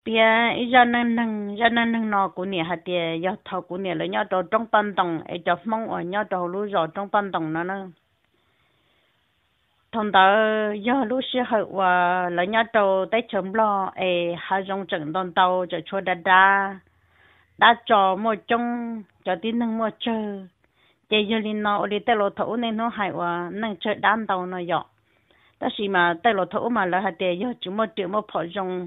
piav ib zaj neej neeg. Zaj neej neeg no kuv niam hais tias yog thaum kuv niam lawv nyob rau roob Paj Ntoos es cov Hmoob uas nyob rau hauv lub zos roob Paj Ntoos no na. Thaum ntawd yog lub sij hawm uas lawv nyob rau teb chaws Nplog es hav zoov tseem ntau ntau, tseem tshuav dav dav, dab tso muaj coob, cov tib neeg muaj tsawg. Ces yog li no ua li tej laus thaum ub niaj hnub hais uas neeg tsawg dab ntau no yom. Tab sis mas tej laus thaum ub mas lawv hais tias yog tsis muaj riam muaj phom zoo,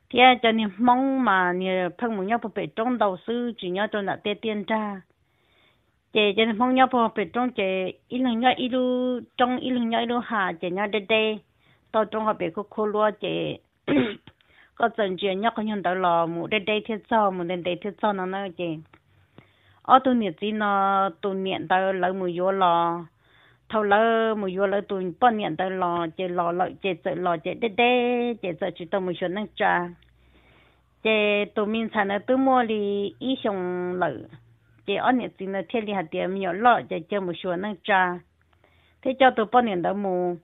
thiab cov niag Hmoob mas niag pheej mus nyob puag pem roob ntau xwb, tsis nyob rau nram tiaj tiaj nrag. Ces cov niag Hmoob nyob puag pem roob ces ib leeg nyob ib lub roob, ib leeg nyob ib lub hav, ces nyob deb deb, toj roob ho pem khuab khuab luab ces koj txawm ntsia nyob qhov nyuag ntawd los mus deb deb thiaj txog, mus ntev ntev thiaj txog no na. Ces ob tug niam txiv no, tus niam ntawd lawv mus yuav los, thaum lawv mus yuav lawv tus poj niam ntawd los ces los lawm ces txawm los ces deb deb ces txawm tsis tau mus xyuas neej tsa. Ces tus me ntxhais ntawd twb muaj li ib xyoos lawm, ces ob niam txiv ntawd thiaj li hais tias me nyuam loj ces cia mus xyuas neej tsa, thiab coj tus poj niam ntawd mus.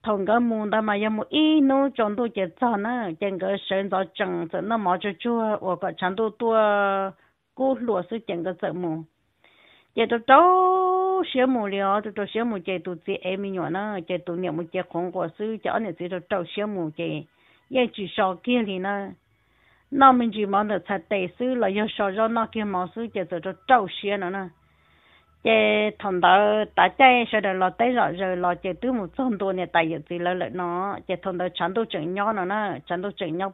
Thaum nkawd mus ntawd mas yog mus ib hnub tsaus ntuj ces txog na, ces nkawd sawv ntxov tsees txawm noj mov tsuag tsuag uas kom tshav ntuj tuaj kub hluas xwb ces nkawd txawm mus. Ces rau rau siab mus li os, rau rau siab mus ces tus txiv ev me nyuam na, ces tus niam mus cev qhuav nquas xwb ces ob niam txiv rau rau siab mus ces yeej tsis so kiag li na. Noj me ntsis mov ntawm txhais tes xwb los yog so zoj noj kiag mov xwb ces txawm rau rau siab no na. Ces thaum ntawd tav caij sawv daws los teb zom zaws los ces twb mus txog ntua niam tais yawm txiv lawv lawm no. Ces thaum ntawd tshav ntuj tseem nyob no na, tshav ntuj tseem nyob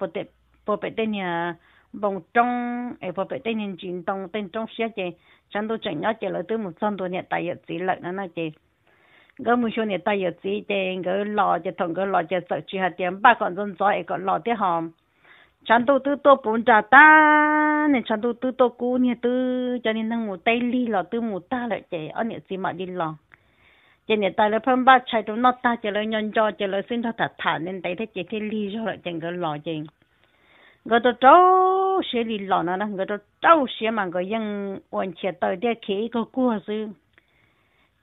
puag pem tej niag npoo roob es puag pem tej niag ntsis ntoo tej roob siab ces tshav ntuj tseem nyob ces lawv twb mus txog ntua niam tais yawm txiv lawm no na. Ces nkawd mus xyuas niam tais yawm txiv ces nkawd los ces thaum nkawd los ces txawm tsis hais tias npaj kom ntxov ntxov es kom los thiab ho tshav ntuj twb tuaj puv nra tag, niag tshav ntuj twb tuaj kub niag twb cov niag neeg mus teb lig los twb mus tag lawm ces ob niam txiv mam li los. Ces niam tais lawv pheej npaj tshais rau noj tag ces lawv nco nco ces lawv xwb nrog tham tham ntev ntev thiab ces thiaj lig zog lawm ces nkawd los ces nkawd rau rau siab li los no na, nkawd rau rau siab mas nkawd yeej ua nchias taw thiab khiav ib kag kuag xwb.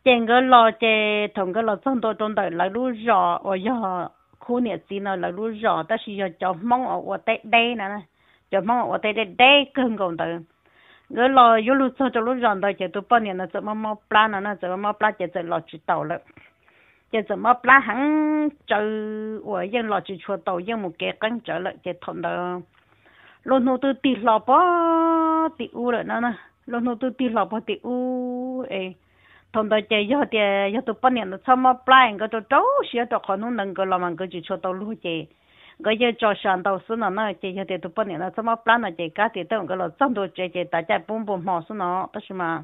Ces nkawd los ces thaum nkawd los txog ntua rau ntawm lawv lub zos uas yog khub niam txiv no lawv lub zos tab sis yog cov Hmoob uas ua teb deb na, cov Hmoob uas ua teb deb deb kawg nkaus ntawd. Nkawd los yuav luag txog rau lub zos ntawd ces tus poj niam no txawm mob mob plab no na, txawm mob mob plab ces txawm los tsis taus lawm. Ces txawm mob plab heev tsawv uas yeej los tsis tshua taus, yeej mus kev qeeb tsawv lawm ces thaum ntawd lub hnub twb tig hlo puag tim ub lawm no na, lub hnub twb tig hlo puag tim ub es thaum ntawd ces yog tias yog tus poj niam ntawd txhob mob plab nkawd rau rau siab rau qhov hnub ntawd nkawd los mas nkawd tsis tshua tau luag ces nkawd yeej tso sa ntau xwb no na. Ces yog tias tus poj niam ntawd txhob mob plab no ces kab tias tej zaum nkawd los txog ntua tsev ces tav caij pub npua hmo xwb no, tab sis mas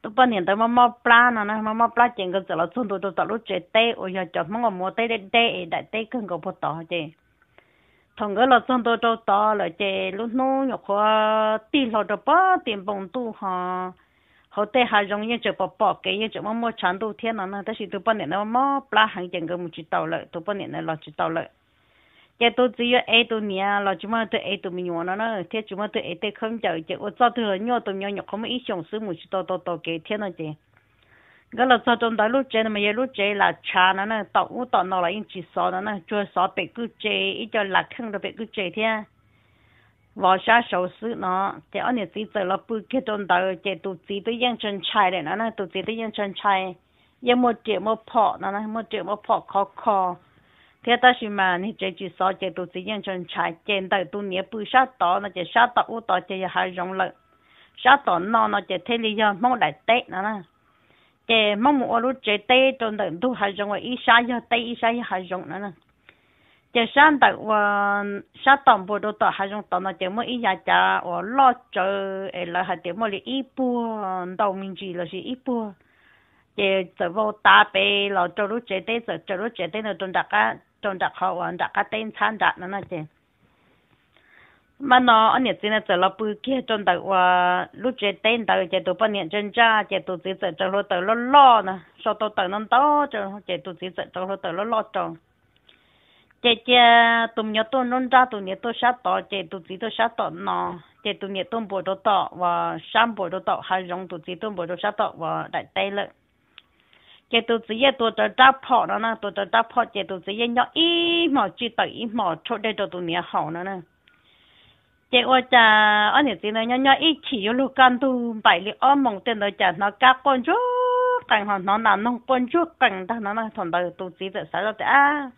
tus poj niam ntawd mob mob plab no na, mob mob plab ces nkawd txawm los txog ntua rau tom lub tsev teb uas yog cov Hmoob uas ua teb deb deb es daim teb kawg nkaus puag tod ces thaum nkawd los txog ntua rau tod lawm ces lub hnub nyuam qhuav tig hlo rau puag tim npoo ntuj ho hauv tej hav zoov yeej tseem pom pom kev, yeej tseem muaj muaj tshav ntuj thiab no na, tab sis tus poj niam ntawd mob plab heev ces nkawd mus tsis taus lawm, tus poj niam ntawd los tsis tau lawm. Ces tus txiv yuav ev tus niam los tsis muaj leej twg ev tus me nyuam no na, thiab tsis muaj leej twg ev tej khaub ncaws ces ua txoj twg los nyuaj, tus me nyuam nyuam qhuav muaj ib xyoos xwb mus tsis tau tau tau kev thiab no ces nkawd los txog rau ntawd lub tsev no mas yog lub tsev lam tshav no na, tom ub tom no los yeej tsis xov no na, tsuas xov pem kwj tse, ib co lam kheej rau pem kwj tse thiab vov sab saud xwb no. Ces ob niam txiv txawm los pw kiag rau ntawd ces tus txiv twb yeej ntshai ntshai lawm no na, tus txiv twb yeej ntshai ntshai, yeej muaj riam muaj phom no na, muaj riam muaj phom khov kho thiab tab sis mas niag tsev tsis xov ces tus txiv yeej ntshai ntshai. Ces ntawm tus niam pw sab tod no ces sab tom ub tod ces yog hav zoov lawm, sab tom no no ces thiaj li yog Hmoob daim teb no na. Ces Hmoob mus ua lub tsev teb rau ntawm ntug hav zoov uas ib sab yog teb ib sab yog hav zoov no na. Ces sab ntawm uas sab tom npuas rau tom hav zoov tod no ces muaj ib yav cav uas loj tsawv es lawv hais tias muaj li ib puag ntau me ntsis lossis ib puag, ces txawm vau tav pem los rau lub tsev teb, txawm raws lub tsev teb ntawd rau nram qab, rau nram qhov uas nram qab teb ntxhab nram no na ces mas no ob niam txiv no txawm los pw kiag rau ntawm uas lub tsev teb ntawd ces tus poj niam ntsaj ntsaj ces tus txiv txawm raws hluav taws loj loj no, sau tau taws no ntau ces tus txiv txawm raws hluav taws loj loj rau. Ces cia tus me nyuam tuaj nruab nrab, tus niam tuaj sab tod ces tus txiv tuaj sab tom no, ces tus niam tuaj npuas rau tom uas sab npuas rau tom hav zoov, tus txiv tuaj npuas rau sab tom uas daim teb lawm. Ces tus txiv yeej tuav rawv rab phom no na, tuav rawv rab phom ces tus txiv yeej nyob ib hmos tsis tawm ib hmos rhaub dej rau tus niam haus no na. Ces ua cas ob niam txiv ntawd nyob nyob ib chim yuav luag kaj ntug npaum li ob moos tej ntawd cas hnov kab quaj ntsuag qees ho hnov nas noog quaj ntsuag qees ntag no na. Thaum ntawd tus txiv txawm xav zoj tias, ab,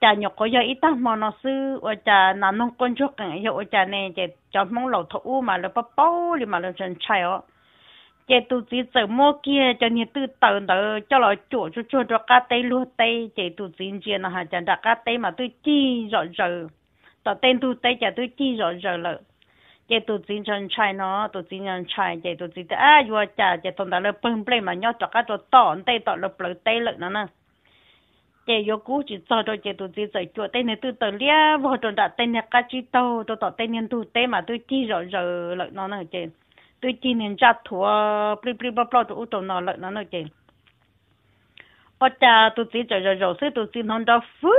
cas nyuam qhuav yog ib tag hmo no xwb ua cas nas noog quaj ntsuag qees yog ua cas ne? Ces cov Hmoob laus thaum ub mas lawv paub paub li mas lawv ntshai ntshai os. Ces tus txiv txawm muab kiag cov niag twj taws ntawd coj los cuam tsuag tsuag rau qab teb luag teb, ces tus txiv ntsia no has cas nram qab teb mas twb cig zom zaws, tom tej ntug teb cas twb cig zom zaws lawm. Ces tus txiv ntshai ntshai no, tus txiv ntshai ntshai ces tus txiv tias, ab, yuav cas, ces thaum ntawd lawv pawg nplej mas nyob rov qab rau tom ntej tom lawv plawv teb lawm no na. Ces yuav kub tsis txog rau ces tus txiv txawm cuam tej niag twj taws liab vog rau nram tej niag qab tsib taug rau tom tej niag ntug teb mas twb cig zom zaws lawm no na. Ces twb cig niag ntsaj thuav plij plij ploj ploj rau ub rau no lawm no na. Ces ua cas tus txiv tseem zaum zaum xwb tus txiv hnov nrov fwv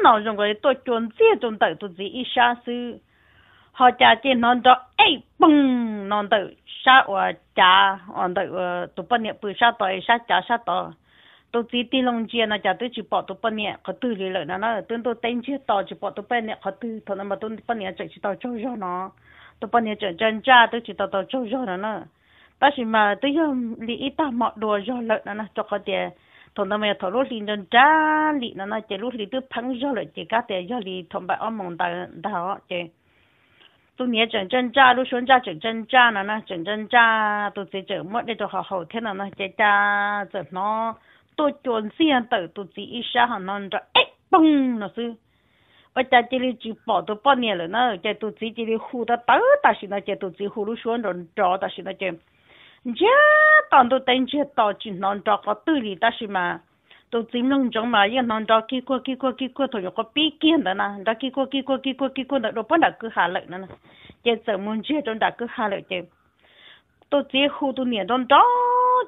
no zoo nkaus li tuaj cua ntxiag rau ntawm tus txiv ib sab xwb. Ho cas ces hnov nrov ej poog no ntawm sab uas cav uas ntawm tus poj niam pw sab tod es sab cav sab tod. Tus txiv tig loo ntsia no cas twb tsis pom tus poj niam qhov twg li lawm no na, twb ntuj teb ntsiag to tsis pom tus poj niam qhov twg. Thaum ntawd mas tus poj niam tseem tsis tau tsaug zog no, tus poj niam tseem ntsaj ntsaj twb tsis tau tau tsaug zog no na. Tab sis mas twb yog li ib tag hmo dua zog lawm no na, rau qhov tias thaum ntawd mas yog thaum lub hli nrag nrag li no na, ces lub hli twb pheeb zog lawm ces kab tias yog li thaum npaum ob moos ntawd ntag os. Ces tus niam tseem ntsaj ntsaj, lub suab ntsaj tseem ntsaj ntsaj no na, tseem ntsaj ntsaj tus txiv tseem muab dej rau hauv haus thiab no na, ces cas txawm hnov tuaj cua ntxiag ntawm tus txiv ib sab ho hnov nrov ej poog no xwb. Ua cas cia li tsis pom tus poj niam lawm na, ces tus txiv cia li hu tawv tawv tam sim no, ces tus txiv hu lub suab nrov nrov tam sim no ces ntsiag to, ntuj teb ntsiag to tsis hnov nrov qhov twg li tab sis mas tus txiv mloog ntsoov mas yeej hnov nrov kig kuag kig kuag kig kuag thaum nyuam qhuav pib kiag ntawd na, nrov kig kuag kig kuag kig kuag kig kuag ntawd dua puag nram kwj ha lawm no na. Ces txawm mus ntsiag rau nram kwj ha lawm ces tus txiv hu tus niam nrov nrov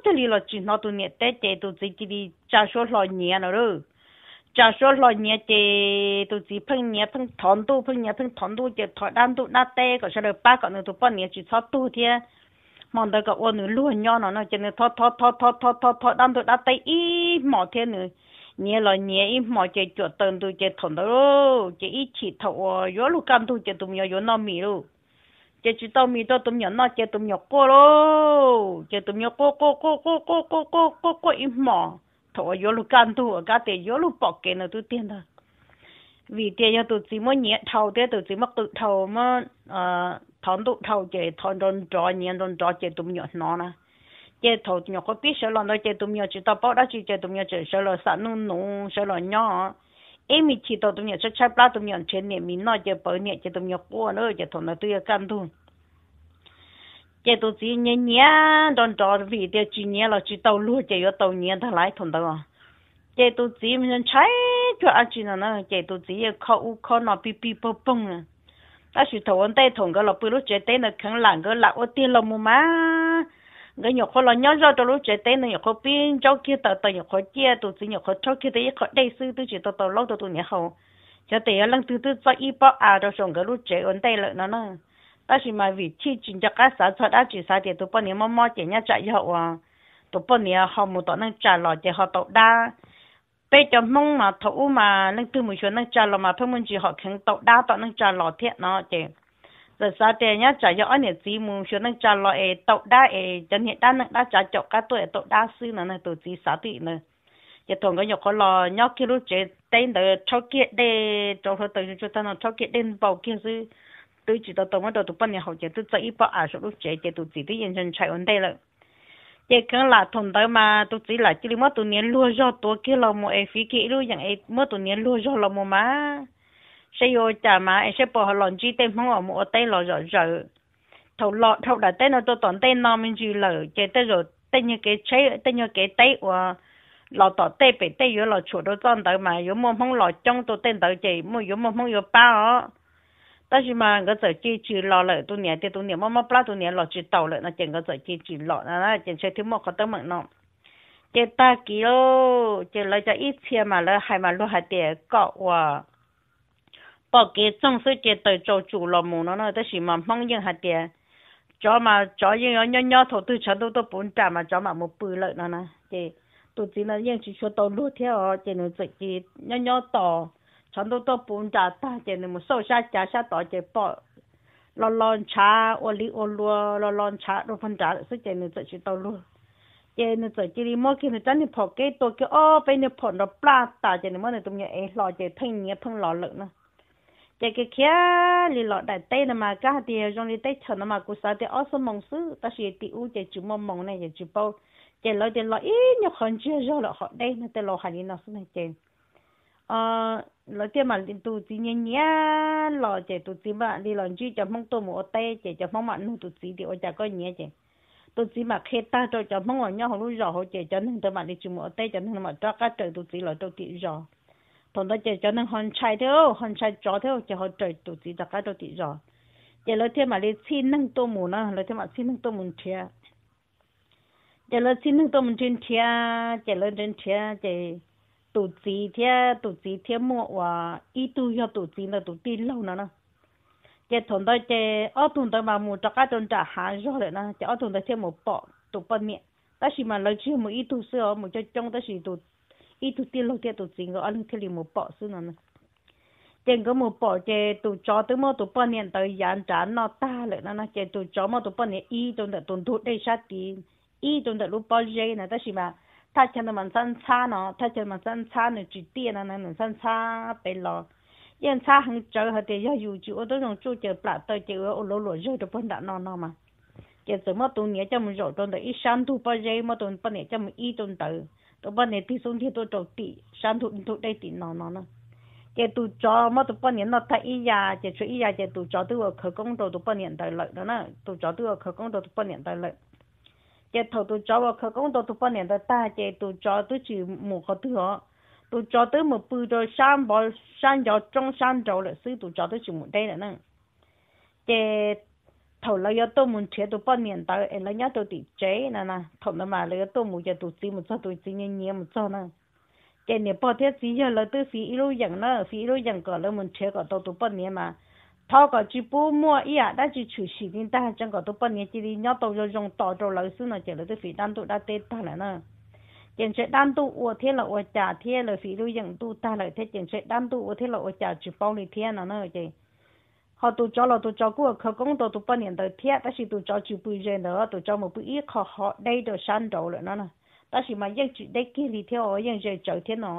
cuag li los tsis hnov tus niam teb ces tus txiv cia li tsa suab hlo nyiav no lauj. Tsa suab hlo nyiav ces tus txiv pheej nyiav pheej thov ntuj, pheej nyiav pheej thov ntuj ces thov dab ntuj dab teb kom sawv daws pab kom nws tus poj niam tsis txhob tuag thiab hmo ntawd kom ua nws luag nyob no no, ces nws thov thov thov thov thov thov thov dab ntuj dab teb ib hmos thiab nws nyiav los nyiav ib hmos ces cuam taws ntws ces thaum ntawd ces ib chim thaum uas yuav luag kaj ntug ces tus me nyuam yuav noj mis lauj. Ces tsis tau mis rau tus me nyuam noj ces tus me nyuam quaj lauj, ces tus me nyuam quaj quaj quaj quaj quaj quaj quaj quaj ib hmos thaum uas yuav luag kaj ntug uas kab tias yuav luag pom kev ntawd twb tiag ntag. Vim tias yog tus txiv muab nyiav dhau thiab tus txiv muab qw dhau, muab thov ntuj dhau ces thov nrov nrov nyiav nrov nrov ces tus me nyuam hnov na. Ces thaum nyuam qhuav pib sawv los ntawd ces tus me nyuam tsis tau paub dab tsi ces tus me nyuam tseem sawv los xam nuj nuv sawv los nyob. Ib me chim thaum tus me nyuam tshaib tshaib plab tus me nyuam nrhiav niam mis noj ces pawv niam ces tus me nyuam quaj na, ces thaum ntawd twb yuav kaj ntug. Ces tus txiv nyiav nyiav nrov nrov vim tias tsis nyiav los tsis tau luag ces yuav tau nyiav ntag lauj thaum ntawd. Ces tus txiv ntshai cuag dab tsi no na, ces tus txiv yeej khob ub khob no pig pig poog poog na. Tab sis thaum ua ntej thaum nkawd los pw lub tsev teb ntawd kheev lam nkawd lam ua tiag los mus mas nkawd nyuam qhuav los nyob zoj rau lub tsev teb ntawd nyuam qhuav pib ntsaub kiag taws taws nyuam qhuav ciaj tus txiv nyuam qhuav rhaub kiag tau ib qho dej xwb twb tsis tau tau laub rau tus niam haus. Xyov tias yog leej twg twb txawb ib pob av rau saum nkawd lub tsev ua ntej lawm no na. Tab sis mas vim chij tsis nco qab xav txog dab tsi xav tias tus poj niam mob mob ces nyob tsam yog uas tus poj niam ho mus tom neej tsa los ces ho tau dab. Peb cov Hmoob mas thaum ub mas leej twg mus xyuas neej tsa los mas pheej muaj ntsis hom kheev tau dab tom neej tsa los thiab no ces txawm xav tias nyob tsam yog ob niam txiv mus xyuas neej tsa los es tau dab es cov niag dab neeg dab tsav caum qab tuaj es tau dab xwb no na, tus txiv xav twj ywm ntawd. Ces thaum nkawd nyuam qhuav los nyob kiag lub tsev teb ntawd rhaub kiag dej rau hluav taws tsuag tsuag tag no rhaub kiag dej npau kiag xwb, twb tsis tau tau muab rau tus poj niam haus ces twb txawb ib pob av saum lub tsev ces tus txiv twb yeej ntshai ntshai ua ntej lawm. Ces kheev lam thaum ntawd mas tus txiv lam cia li muab tus niam luag zog tuav kiag los mus es fiv kiag ib lub yeem es muab tus niam luag zog los mus mas saib yuav ua cas mas es saib puas ho los ntsib tej Hmoob uas mus ua teb los zom zaws. Thaum los dhau daim teb no rau tom ntej no me ntsis lawm ces tej zaum tej nyuag kev tsheb tej nyuag kev teb uas los tom tej pem tej yuav los tshuam rau txoj ntawd mas yuav muaj Hmoob los coob rau tej ntawd ces muaj yuav muaj Hmoob yuav pab os. Tab sis mas nkawd txawm cia tsis los lawm, tus niam tias tus niam mob mob plab tus niam los tsis taus lawm no ces nkawd txawm cia tsis los na, ces ntshe thiaj muaj qhov teeb meem no. Ces tag kis lauj, ces lawv cov ib txhia mas lawv hais mas luag hais tias kom uas pom kev txoog xwb ces taws tsau tsum los mus no na, tab sis mas Hmoob yeej hais tias tsov mas tsov yeej yuav nyob nyob thaum twg tshav ntuj tuaj puv nram mas tsov mam mus pw lawm no na. Ces tus txiv no yeej tsis tshua tau luag thiab os, ces nws txawm cia li nyob nyob tos tshav ntuj tuaj puv nram tag ces nws mus xauj sab cav sab tod ces pom lo lo ntshav ua li ua luas lo lo ntshav rau puag nrad lawm xwb ces nws txawm tsis tau luag. Ces nws txawm cia li muab kiag nws rab niag phom kev tua kiag ob peb niag phom nrov plaj tas ces nws muab nws tus me nyuam ev hlo ces pheej nyiav pheej los lawm na. Ces khiav khiav li los daim teb no mas kab hais tias zoo li teb chaws no mas kuv xav tias ob xuab moos xwb tab sis tim ub ces tsis muaj moos ne ces tsis paub. Ces lawv tias los ib nyuag qhov ntsiag zog lawm qhov deb no tej laus hais li no xwb na ces lawv thiaj mam li, tus txiv nyiav nyiav los ces tus txiv mam li los ntsib cov Hmoob tuaj mus ua teb ces cov Hmoob mam nug tus txiv tias ua cas koj nyiav ces tus txiv mam qhia tag rau cov Hmoob uas nyob hauv lub zos hauv ces cov neeg ntawd mam li tsis mus ua teb, cov neeg no mam rov qab raws tus txiv los rau tim zos. Thaum ntawd ces cov neeg ho ntshai thiab ho ntshai tsov thiab ces ho raws tus txiv rov qab rau tim zos. Ces lawv thiaj mam li txhij neeg tuaj mus na, lawv thiaj mam txhij neeg tuaj mus nrhiav. Ces lawv txhij neeg tuaj mus nrhiav nrhiav ces lawv nrhiav nrhiav ces tus txiv thiab tus txiv thiab muaj ua ib tug yog tus txiv ntawd tus tij laug no na. Ces thaum ntawd ces ob tug ntawd mas mus rov qab rau nram hav zog lawm na ces ob tug ntawd thiaj mus pom tus poj niam. Tab sis mas lawv tsis yog mus ib tug xwb os, mus coob coob tab sis tus, ib tug tij laug thiab tus txiv nkawd ob leeg thiaj li mus pom xwb no. Ces nkawd mus pom ces tus tsov twb muab tus poj niam ntawd yav nrad noj tag lawm no no ces tus tsov muab tus poj niam ib rau ntawm tus ntug dej sab tid, ib rau ntawm lub pob zeb na tab sis mas thaj chaw ntawd mas ntxhab ntxhab no, thaj chaw mas ntxhab ntxhab nws tsis tiaj no nws ntxhab ntxhab pem los. Yeej ntxhab heev tsawv hais tias yog yus tsis ua tib zoo tsuj ces plam taw ces ua ua luav luam zawg rau puag nram no no mas. Ces txawm muab tus niam coj mus zaum rau ntawm ib sab ntug pob zeb, muab tus poj niam coj mus ib rau ntawd, tus poj niam tig xub ntiag tuaj rau tim sab ntug dej tim no no na. Ces tus tsov muab tus poj niam noj tag ib yam ces tshuav ib yam ces tus tsov twb ua khawv koob rau tus poj niam ntawd lawm no na, tus tsov twb ua khawv koob rau tus poj niam ntawd lawm. Ces thaum tus tsov ua khawv koob rau tus poj niam ntawd tag ces tus tsov twb tsis mus qhov twg os, tus tsov twb mus pw rau sab npov, sab ncov roob sab nraud lawm xwb, tus tsov twb tsis mus deb lawm na. Ces thaum lawv yuav tuaj mus nrhiav tus poj niam ntawd es lawv nyob rau tim tsev no na, thaum ntawd mas lawv yuav tuaj mus ces tus txiv mus txog, tus txiv nyiav nyiav mus txog na. Ces niam pog thiab txiv yawg lawv twb fiv ib lub yeem na, fiv ib lub yeem kom lawv mus nrhiav kom tau tus poj niam mas thov kom tsis pub muaj ib yam dab tsi tshwm sim li ntag, tseev kom tus poj niam cia li nyob tau zoo zoo tos rau lawv xwb no ces lawv twb fiv dab ntuj dab teb tag lawm na. Ces ntshe dab ntuj ua thiab los ua cas thiab, lawv fiv lub yeem ntuj tag lawm thiab ces ntshe dab ntuj ua thiab los ua cas tsis paub li thiab no na ces ho tus tsov los tus tsov kuj ua khawv koob rau tus poj niam ntawd thiab tab sis tus tsov tsis pw ze ntawd, tus tsov mus pw ib qho hov deb rau sab nraud lawm no na. Tab sis mas yeej tsis deb kiag li thiab, yeej ze tsawv thiab no.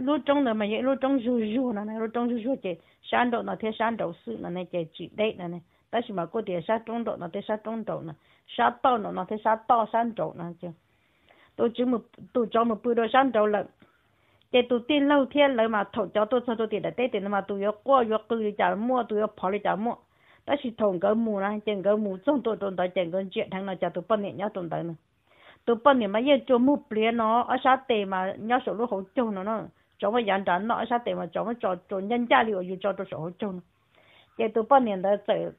Lub roob ntawd mas yog ib lub roob zuag zuag no, lub roob zuag zuag ces sab nraum no thiab sab nraud xwb no ne ces tsis deb no ne, tab sis mas kuj tias sab roob nraum no thiab sab roob nraud no, sab toj nraum no thiab sab toj sab nraud no ces tus tsov, tus tsov mus pw rau sab nraud lawm. Ces tus tij laug thiab lawv mas thaum cov tuaj txog rau tim daim teb tim no mas tus yuav quaj yuav qw li cas muaj, tus yuav phov li cas muaj. Tab sis thaum nkawd mus na ces nkawd mus txog ntua rau ntawd ces nkawd ntsia dheev no cas tus poj niam nyob rau ntawd no. Tus poj niam mas yeej tsuas muag pliav no, ob sab tes mas nyob saum lub hauv caug no na, tsov muab yav nrad noj, ob sab tes mas tsov muab tso rau ncaj ncaj li uas yus tso rau saum hauv caug no. Ces tus poj niam ntawd txawm,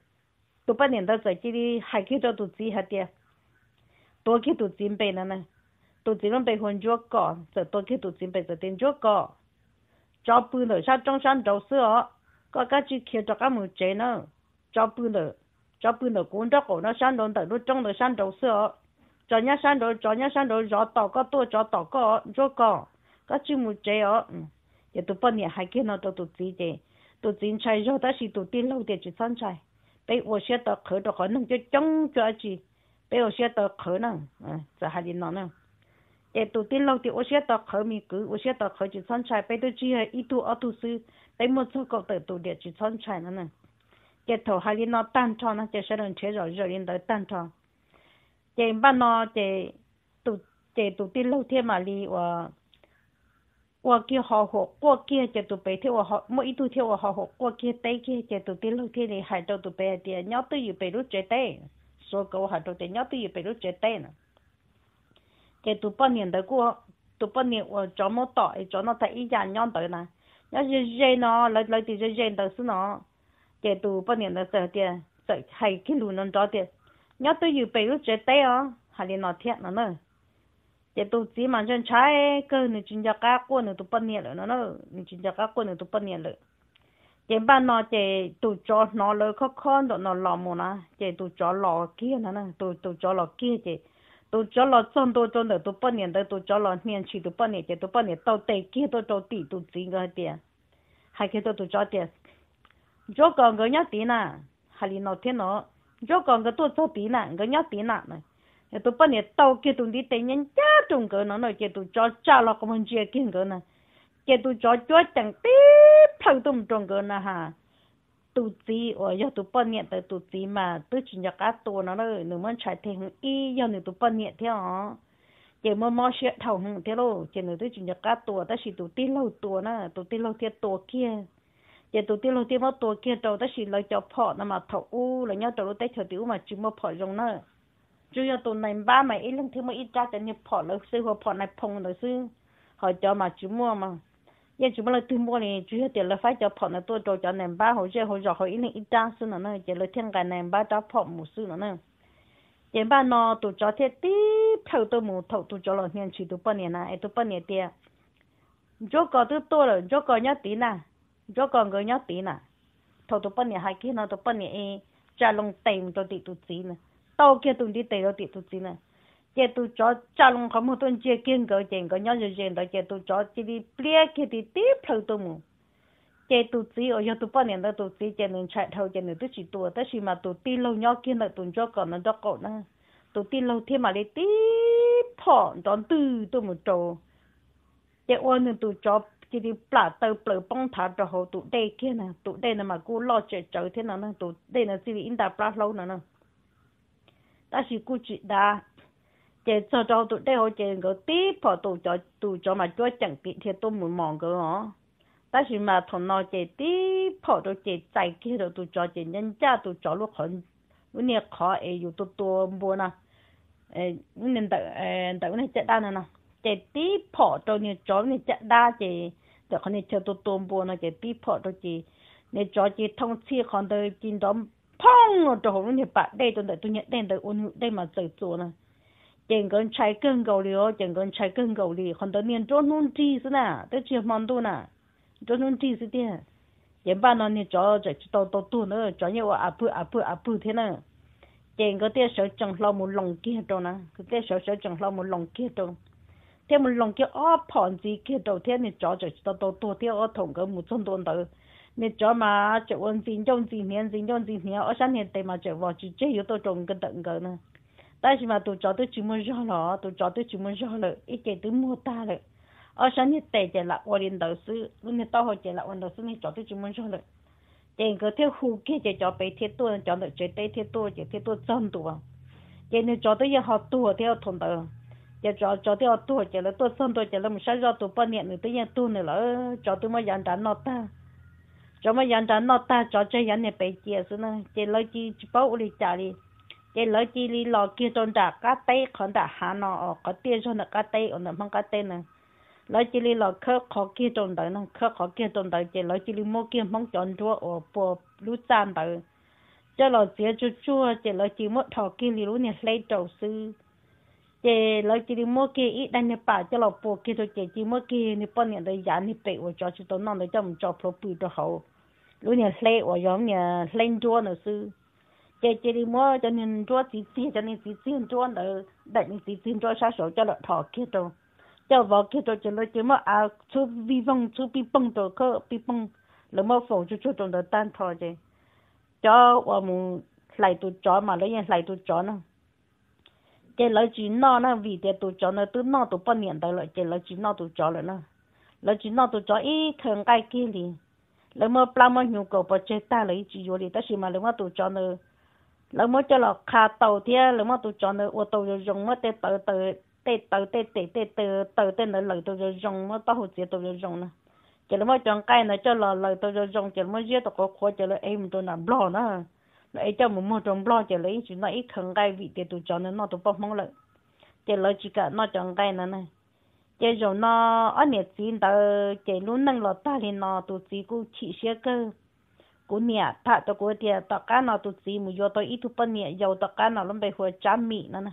tus poj niam ntawd txawm cia li hais kiag rau tus txiv hais tias, tuav kiag tus txiv npe no na, tus txiv lub npe hu ua Ntsuab Kom, txawm tuav kiag tus txiv npe txawm tias, Ntsuab Kom, tsov pw ntawm sab roob sab nraud xwb os, koj kav tsij khiav rov qab mus tsev na. Tsov pw ntawm, tsov pw ntawm kuv nraub qaum no sab nraud ntawm lub roob ntawd sab nraud xwb os. Tsov nyob sab nraud, tsov nyob sab nraud zov tos koj tuaj, tsov tom koj os Ntsuab Kom, koj tsij mus tsev os. Ces tus poj niam hais kiag no rau tus txiv ces tus txiv ntshai zog tab sis tus tij laug tias tsis txhob ntshai, peb ua siab tawv qhawv rau qhov neeg coob coob cuag dab tsi, peb ua siab tawv qhawv na, txawm hais li no na. Ces tus tij laug tias ua siab tawv qhawv me kwv, ua siab tawv qhawv tsis txhob ntshai, peb twb tsis yog ib tug ob tug xwb, peb muaj txog kaum tawm tus diam tsis txhob ntshai no na. Ces thaum hais li no tag nrho no ces sawv daws nrhiav zom zaws li ntawd tag nrho. Ces npaj no ces, ces tus tij laug thiaj mam li ua, ua kiag ho huam quaj kiag ces tus pem thiaj ua, muaj ib tug thiaj ua ho huam quaj kiag teb kiag ces tus tij laug thiaj li hais rau tus pem hais tias nyob twj ywm pem lub tsev teb, xuav kom ua hais rau tias nyob twj ywm pem lub tsev teb na. Ces tus poj niam ntawd kuj, tus poj niam uas tsov muab tom es tsov noj tag ib yam nyob ntawd na, nyob ze ze no, lawv, lawv tim ze ze ntawd xwb no. Ces tus poj niam ntawd txawm tias, txawm hais kiag lus nrov nrov tias nyob twj ywm pem lub tsev teb os, hais li no thiab no na. Ces tus txiv mas ntshai ntshai kawg, nws tsis nco qab quaj nws tus poj niam lawm no na, nws tsis nco qab quaj nws tus poj niam lawm. Ces npaj no ces tus tsov hnov lawv khob khob nraum no los mus na, ces tus tsov los kiag no, tus, tus tsov los kiag ces Tus tsov los txog ntua rau ntawm tus poj niam ntawd, tus tsov los hnia ntshis tus poj niam ces tus poj niam tau tes kiag tuaj rau tim tus txiv nkawd hais tias, hais kiag rau tus tsov tias, Ntsuab Kos nkawd nyob tid na. Hais li no thiab no, Ntsuab Kos nkawd tuaj txog tid na, nkawd nyob tid na. Tus poj niam tau kiag tus ntiv tes ncaj ncaj rau nkawd no na, ces tus tsov tsa los qhov muag ntsia kiag nkawd na, ces tus tsov cuab ceem tib plhaw tuaj mus rau nkawd na ha. Tus txiv uas yog tus poj niam ntawd tus txiv mas twb tsis nco qab tua no na, nws muab ntshai thiaj heev ib yog nws tus poj niam thiab os, ces muaj mob siab dhau heev thiab lauj, ces nws twb tsis nco qab tua tab sis tus tij laug tua na, tus tij laug thiaj tua kiag. Ces tus tij laug thiaj muab tua kiag rau, tab sis lawv cov phom no mas thaum ub lawv nyob rau lub teb chaws tim ub mas tsis muaj phom zoo na. Tsuas yog tus nais npab mas ib leeg thiaj muaj ib rab cov niag phom lawv xwb, hu ua phom nais phoo ntawd xwb, ho cov mas tsis muaj mas yeej tsis muaj leej twg muaj li, tsuas yog tias lawv faib cov phom ntawd tuaj rau cov nais npab hauv zej hauv zos hauv ib leeg ib rab xwb no na, ces lawv thiaj nqa nais npab rab phom mus xwb no na. Ces npaj no tus tsov thiaj tib plhaw tuaj mus thaum tus tsov los hnia ntshis tus poj niam na, es tus poj niam tias, Ntsuab Kos twb tuaj lawm, Ntsuab Kos nyob tid na, Ntsuab Kos nkawd nyob tid na. Thaum tus poj niam hais kiag no tus poj niam tsa loo tes mus rau tim tus txiv na, tau kiag tus ntiv tes rau tim tus txiv na, ces tus tsov tsa loo qhov muag tuaj ntsia kiag nkawd ces nkawd nyob ze ze ntawd ces tus tsov cia li pliab kiag tib tib plhaw tuaj mus. Ces tus txiv uas yog tus poj niam ntawd tus txiv ces nws ntshai dhau ces nws twb tsis tua, tab sis mas tus tij laug nyob kiag ntawm tus Ntsuab Kos ntawd nraub qaum na, tus tij laug thiaj mam li tib phom nrov ntwg tuaj mus rau, ces ua nws tus tsov cia li plam taw plaws poob nthav rau hauv tus dej kiag na, tus dej no mas kuj loj tsem tsawv thiab no na, tus dej no txij li ib nta plab hlaub no na, tab sis kuj tsis dav. Ces txog rau hauv tus dej hauv ces nkawd tib phom, tus tsov mas cuab ceem tiv dhia tuaj mus mos nkawd os. Tab sis mas thaum no ces tib phom rau ces txais kiag rau tus tsov ces ncaj ncaj tus tsov lub qhov, lub niag qhov es yus tua tua npua no, ntawm, ntawm lub niag caj dab no no, ces tib phom rau niag tsov lub niag caj dab ces ntawm qhov niag chaw tua tua npua no ces tib phom rau ces niag tsov ces thooj txhij qhov ntawd ces nrov phooj rau hauv lub niag pas dej rau ntawm tus niag dej ntawd ua nws dej mas txawm txuas na. Ces nkawd ntshai kawg nkaus li os, ces nkawd ntshai kawg nkaus li, qhov ntawd niag nruab hnub nrig xwb na, twb tsis yog hmo ntuj na, nruab hnub nrig xwb tiag. Ces npaj no niag tsov tseem tsis tau tau tuag ntawd, tsov yeej ua a pwg a pwg a pwg thiab na. Ces nkawd thiaj sawv tsees hlo mus loos kiag rau na, nkawd thiaj sawv sawv tsees hlo mus loos kiag rau, thiab mus loos kiag ob phom ntxiv kiag rau thiab niag tsov tseem tsis tau tau tuag thiab os. Thaum nkawd mus txog ntua ntawd, niag tsov mas tseem ua ntxi ncauj ntxi hniav ntxi ncauj ntxi hniav, ob sab niag tes mas tseem vos tsis tseg yuav tuaj rau ntawm nkawd na. Tab sis mas tus tsov twb tsis muaj zog los, tus tsov twb tsis muaj zog lawm, ib ce twb muag tag lawm. Ob sab niag tes ces lam ua li ntawd xwb, lub niag taub hau ces lam ua ntawd xwb, niag tsov twb tsis muaj zog lawm. Ces nkawd thiaj hu kiag ces cov pem thiaj tuaj, cov ntawm tsev teb thiaj tuaj, ces thiaj tuaj txog ntua. Ces niag tsov twb yeej ho tuag thiab thaum ntawd. Ces tsov, tsov twb ho tuag ces lawv tuaj txog ntua ces lawv mus saib zoj tus poj niam nws twb yeej tuag nws lawm, tsov twb muab yav nrad noj tag. Tsov muab yav nrad noj tag, tsov tseg yav niag pem cia xwb na, ces lawv cia tsis paub ua li cas li. Ces lawv cia li los kiag rau nram qab teb qhov nram hav no, qhov tiaj zog ntawm qab teb uas ntawm Hmoob qab teb na. Lawv cia li los khawb qhov kiag rau ntawd no, khawb qhov kiag rau ntawd ces lawv cia li muab kiag Hmoob cov nruab uas pua lub txaj ntawd coj los txiav tsuag tsuag, ces lawv cia li muab dhos kiag li lub niag hleb rau xwb. Ces lawv cia li muab kiag ib daim niag pam coj los pua kiag rau, ces cia li muab kiag niag poj niam ntawd yav niag pem uas tsov tsis tau noj ntawd coj mus tso plhuav pw rau hauv lub niag hleb uas yog niag hleb nruab ntawd xwb. Ces cia li muab cov niag nruab txiv txiag, cov niag txiv txiag nruab ntawd, daim niag txiv txiag nruab sab saud coj los dhos kiag rau, coj vov kiag rau, ces lawv cia li muab av txhub vij voog txhub pij poog rau, khawb pij poog, lawv muab faus tsuag tsuag rau ntawd tag nrho ces cov uas mus hlais tus tsov mas lawv yeej hlais tus tsov na. Ces lawv tsis noj na, vim tias tus tsov ntawd twb noj tus poj niam ntawd lawm ces lawv tsis noj tus tsov lawm na. Lawv tsis noj tus tsov ib khaws nqaij kiag li. Lawv muab plab muab hnyuv kaus pov tseg tag lawv yeej tsis yuav li, tab sis mas lawv muab tus tsov ntawd, lawv muab coj los qha tau thiab lawv muab tus tsov ntawd ua tau zoo zoo, muab tej taw, tej taw tej tes tej taw tej ntawd lawm tau zoo zoo, muab taub hau txiav tau zoo zoo na. Ces lawv muab cov nqaij ntawd coj los lawm tau zoo zoo, ces lawv muab ziab tau qhuav qhuav, ces lawv ev mus rau nram Nplog na. Lawv ev coj mus muag rau Nplog, ces lawv yeej tsis noj ib khaws nqaij vim tias tus tsov ntawd noj tus poj Hmoob lawm. Ces lawv tsis kam noj cov nqaij ntawd na. Ces zaum no ob niam txiv ntawd ces lub neej los tag li no, tus txiv kuj chim siab kawg. Kuv niam tham rau kuv tias tom qab no tus txiv mus yuav tau ib tug poj niam yau tom qab no lub npe hu ua Tsab Mim no na.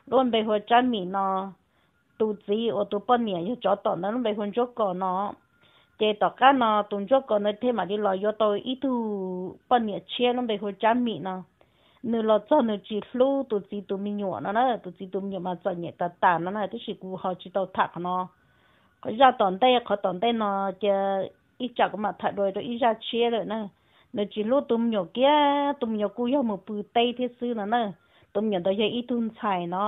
Lub npe hu ua Tsab Mim no, tus txiv uas tus poj niam yog tsov tom ntawd lub npe hu ua Ntsuab Kos no. Ces tom qab no tus Ntsuab Kos ntawd thiaj mam li los yuav tau ib tug poj niam tshiab lub npe hu ua Tsab Mim no. nws los txog nws tsis hlub tus txiv tus me nyuam no na, tus txiv tus me nyuam mas txom nyem tas tas no na, tab sis kuv ho tsis tau tham qhov no. Qhov zaj tom ntej, qhov tom ntej no ces ib tsam kuv mam tham dua rau ib zaj tshiab lawm na. Nws tsis hlub tus me nyuam kiag, tus me nyuam kuj yog mus pw teb thiab xwb no na. Tus me nyuam ntawd yog ib tug ntxhais no.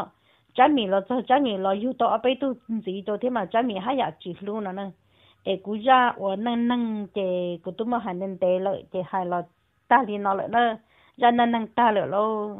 Tsab Mim los txog, Tsab Mim los yug tau ob peb tug ntxiv rau thiab mas Tsab Mim haj yam tsis hlub no na. Es kuv zaj uas neej neeg ces kuv twb muab hais ntev ntev lawm ces hais los tag li no lawm na. Zaj neej neeg tag lawm lauj.